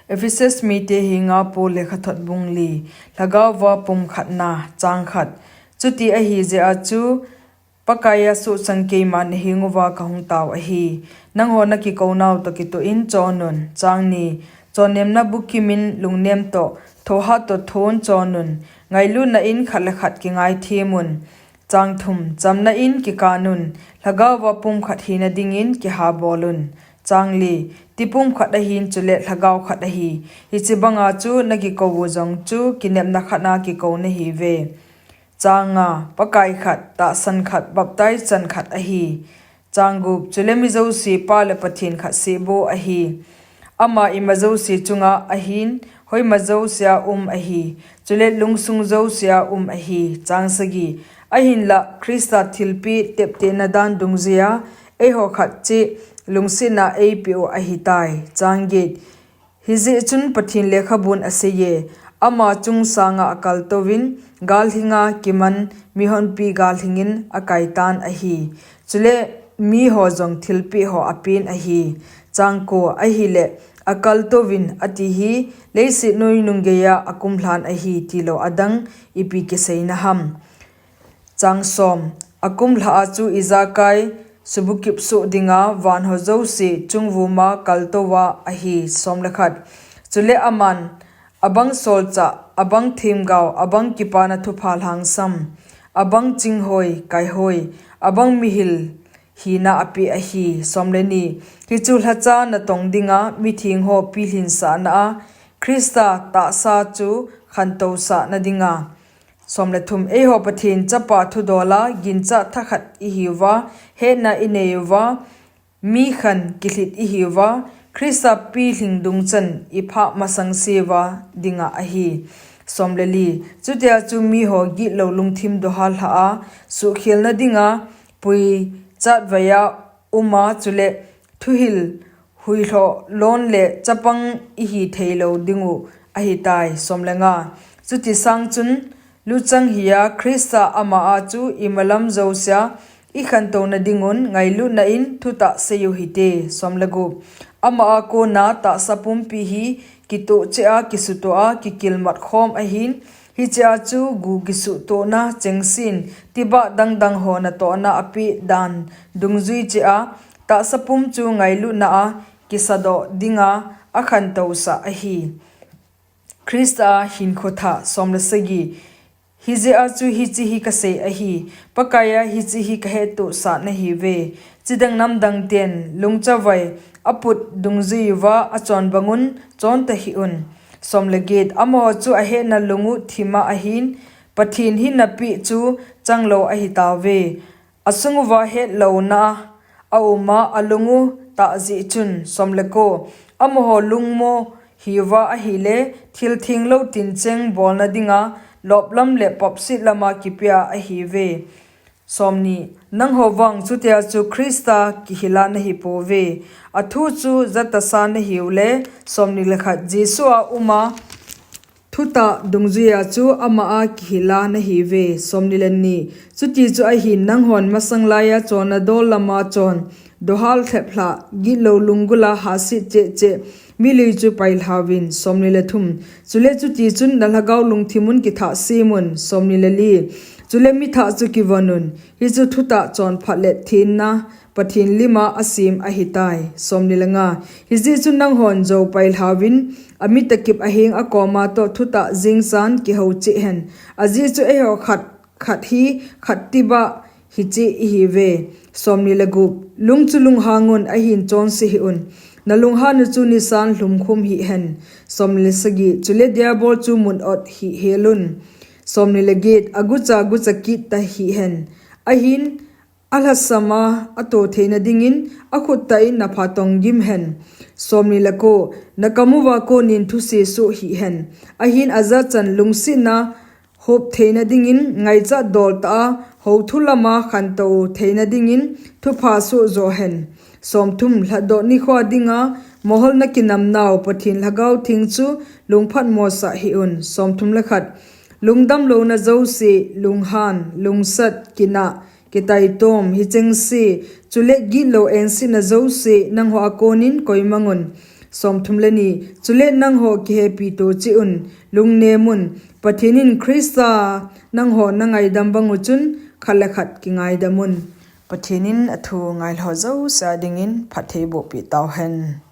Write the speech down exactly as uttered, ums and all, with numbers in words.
Ephesus mite henga Paul lekhathot bung li. Lhagao va pumkhatna, chang khat. Chuti ahi jeh a chu, Pakaiya suhchang keima nahenguva kahung tao ahi. Nangho nakikounau toh kitoh in chonun, chang ni. Chonnemna bukim in lungnem toh, thohhat toh thon chonun, ngailutna in khat le khat kingaithem un. Chang thum, chamna in kikan un, lhagao va pumkhat hina dingin kihabol un. Chang li, ti pumkhat ahin chule lhagao khat ahi. Hiche banga chu nakikou u jong chu kinepna khat a kikou nahiuve. Chang nga, Pakai khat, tahsan khat, baptize chan khat ahi. Chang gup, chule mi jouse Pa le Pathen khat seh bou ahi. Ama ima jouse chunga ahin, hoima jousea um ahi. Chule lungsung jousea um ahi. Chang sagi, ahinlah Christa thilpeh teptena dan dungjuiya, eiho khat cheh lungsetna eipeh u ahitai. Chang get, hijeh chun Pathen lekhabun aseiye, ama chung sanga akaltouvin, galhinga kiman mihonpi galhingin akaitan ahi. Chule miho jong thilpeh ho apen ahi. Chang ko, ahile, akaltouvin ati hi, leiset noi nunggeiya akumlhan ahi tilou adang ipi kiseina ham. Chang som, akumlha a chu ijakai subukip soh dinga vanho jouse chungvuma kaltouva ahi. Som le khat, chule aman abang solchah, abang themgao, abang kipana thupha lhangsam, abang chinghoi, kaihoi, abang mihil hina apeh ahi. Som le ni, hichu lhacha natong dinga mitheng ho pilhinsahna a Christa tahsa chu khantousahna dinga. Som le thum, eiho Pathen Chapa thudola ginchat thakhat ihiuva, hetna ineiuva, mi khan kilhit ihiuva, Christa pilhing dungchan iphah masangseuva dinga ahi. Som le li, chutia chu miho gitlou lungthim dohal lhah a, suhkhelna dinga pui chatvaiya uma, chule thuhil huilhoh lon le chapang ihi theilou dingu ahitai. Som le nga, chuti sang chun luchang hiya Christa ama a chu imalam jousea ikhantouna dingun ngailutna in thutah seiu hite. Som le gup, ama a kona tahsa pumpi hi kitoh cheh a, kisutoh a, kikilmat khom ahin, hichea chu gu kisuhtohna chengsen, tibah dangdang ho natohna apeh dan dungjui cheh a, tahsa pum chu ngailutna a kisadoh dinga akhantousah ahi. Christa a hinkho thah. Som le sagi, hijeh a chu hiche hi kasei ahi, Pakaiya hiche hi kahettohsah nahiuve. Chidang namdang ten lungchavai aput dungjuiuva achon bangun chonta hih un. Som le get, amaho chu ahetna lungu thima ahin, Pathen hinna peh chu changlou ahitauve. Asunguva hetlouna auma alungu tah jeh chun. Som le ko, amaho lungmo hiuva ahile, thil thenglou tincheng bolna dinga loplam le popset lama kipea ahiuve. Som ni, nangho vang chutia chu Christa kihila nahipouve. Athu chu jatasa nahiule. Som ni le khat, Jesu a uma thutah dungjuiya chu ama a kihila nahiuve. Som ni le ni, chuti chu ahin nanghon masang laiya chonna dol lama chon dohal lhep lhah, gitlou lunggula hahset cheh cheh, milui chu pailhauvin. Som ni le thum, chule chuti chun nalhagao lungthimun kithahsemun. Som ni le li, chule mithah chu kivonun, hichu thutah chonphat le thenna Pathen lima asem ahitai. Som ni le nga, hijeh chun nanghon jou pailhauvin, amitakip aheng akoma toh thutah jengsan kihou cheh hen. Ajeh chu eiho khat khat hi khat tibah hicheh ihiuve. Som ni le gup, lung chu lunghangun ahin chonse hih un. Nalunghan u chu nisan lhumkhum hih hen. Som ni le sagi, chule diabol chu mun ot hih helun. Som ni le get, agucha gucha kitta hih hen. Ahin alhasama ato theina dingin akhut tah in napha tonggim hen. Som ni le ko, nakamuva konin thuse soh hih hen. Ahin ajachan lungsetna hop theina dingin ngaichat dol tah a, houthu lama khantou theina dingin thupha soh jo hen. Som thum, lhatdoh nikhoa dinga moholna kinamnau Pathen Lhagao Theng chu lungphatmosah hih un. Som thum le khat, lungdamlouna jouse, lunghan, lungsat, kinah, kitaitom, hichengse, chule gitlou engsetna jouse nangho a konin koimangun. Chule nangho kihepito cheh-un, lungnemun; Pathen in Khrista nangho nangaidam bang u chun khat le khat kingaidamun. Pathen in athu ngailhah jouse a dingin phatthei bohpeh tauhen.